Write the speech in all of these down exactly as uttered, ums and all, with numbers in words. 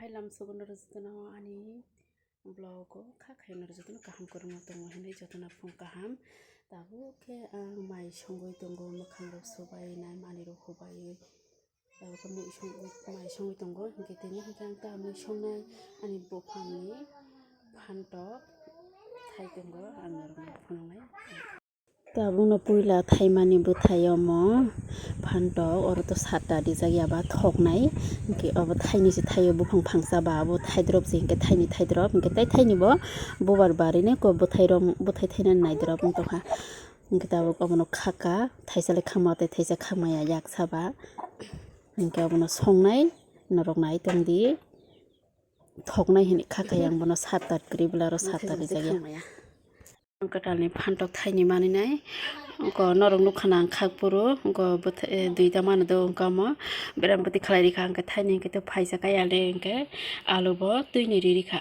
Hai lamsogo norok jotono ani vlog o kha khayo norok jotono kaham kwrwngno tongo hinwi jotono phung kaham. Tabuk khe ang mai songwi tongo, mwkhang rok subai nai, manwi rok hubai. Tabuk khe mui song-, mai songwi tongo, hinkhe tini hinkhe ang ta mui songnai ani buphangni phantok thai tongo, ang norokno phunuknai. Tabukno puila thaimani bwthai omo phantok, oro to satta rijak ya ba thoknai, hinkhe obo thainwi se thaio, buphang phangsa ba abo thaidrop se hinkhe thaini thaidrop, hinkhe tei thaini bo bubar barini ko bwthai rom-, bwthai thainani naidrop wng tongkha. Hinkhe tabuk obono khaka, thaisa le khama tei thaisa khamaya yaksa ba, hinkhe obono songnai norok nai tongdi. Thoknai hinwi kha kha yang bono sat tat kwrwi bwla ro sat tat rijak ya. Kwtalni phantok thaini manwi nai. Wngkha norok nukha na ang khak phuru, wngkha bwthai, eh, duita mano do wngkha omo. Beram bwtwi khlai rikha hwnkhe thaini hwnkhe to phaisa kaya le hwnkhe alu bo twini ri rikha.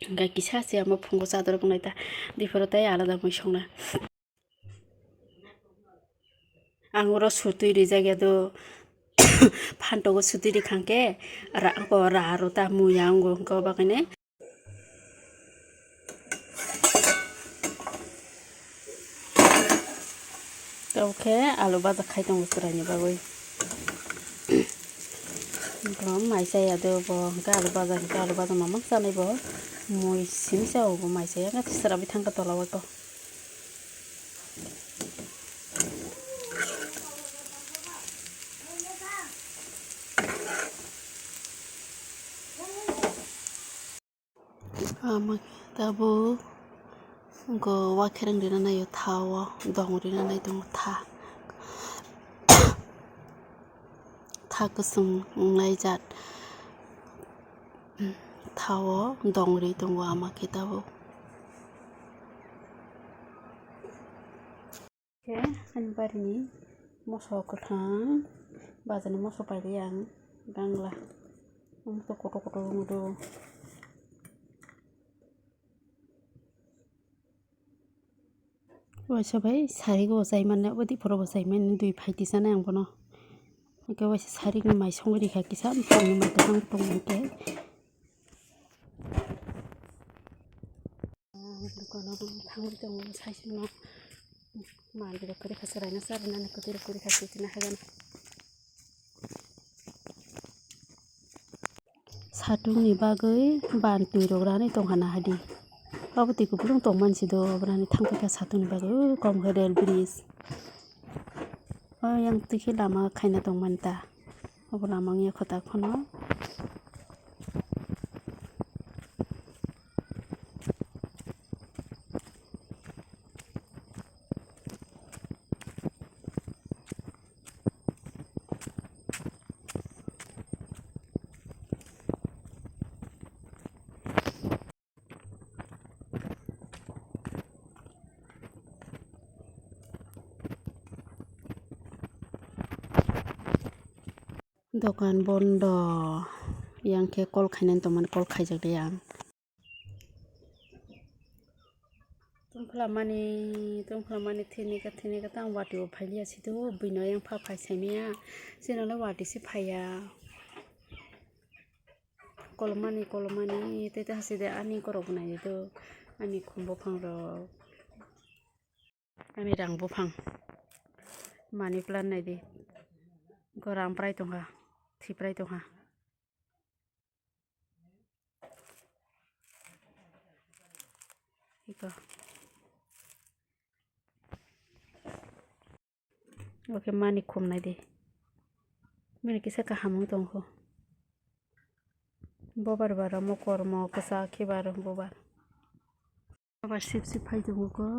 Hwnkhe kisa se omo phungo chador wngnai ta. Diphuru tei alada mui songna. Ang oro sutwi rijak ya do, phantogo sutwi rikha hwnkhe ra-, ra aro ta muya wngo hwnkhe o bagwino. Tabuk khe alu baja khai tongo chwraini bagwi. Bo mai chaya do bo hwnkhe alu baja hwnkhe alu baja mamang chanai bo. Mui simi cha o bo mai chaya hwnkhe chwrabi thangkha tola o to. Ama tabuk go wakereng rina naio tha o dong rina nai tongo tha. Tha kwchwng wngnai jat. Tha o dong ri tongo ama khe tabuk. Khe ani barini moso kwthang, bazarni moso pailai ang bangla. Omo to kotor kotor wngwi do. Waisa bai sari go chai mani, abo diphuru bo chai mani, dui phaiti chanai ang bono. Hwnkhe waisa sari ni mai songwi rikha kisa, bwkhakni mai kwchang tongo hwnkhe. Dukano thangwi tongo, saisano manwi rok kwrwi kha, chwraino charinani kwtwi rok kwrwi kha, twi tini hagano. Satung ni bagwi ban twi rok rani tongkha na hadi. Abo twi kupulung tongmani si do, oborani thangpaikha satung ni bagwi, o kom khe rail bridge. O yang twi khe lama khaina tongmani ta. Obo lama wngya kho ta khono. Dokan bondo, yang khe call khainani tongmani, call khaijak de ang. Tongphla mani, tongphla mani thini ka, thini ka tang wati o phailiya sido, buino yang pha phai saimaya, sinole wati se phaiya. Kolomani, kolomani, tei tei hasi de ani korok bo nai do, ani khum buphang rok, ani rang buphang, money plant nai di, gorang prai tongkha, thwi prai tongkha. Iko. Oke mani khum nai di. Mini kisa kaham wng tong kho. Bobar bara mo kormo kwchak khe bar bobar. Bobar sip sip phai tongo kho.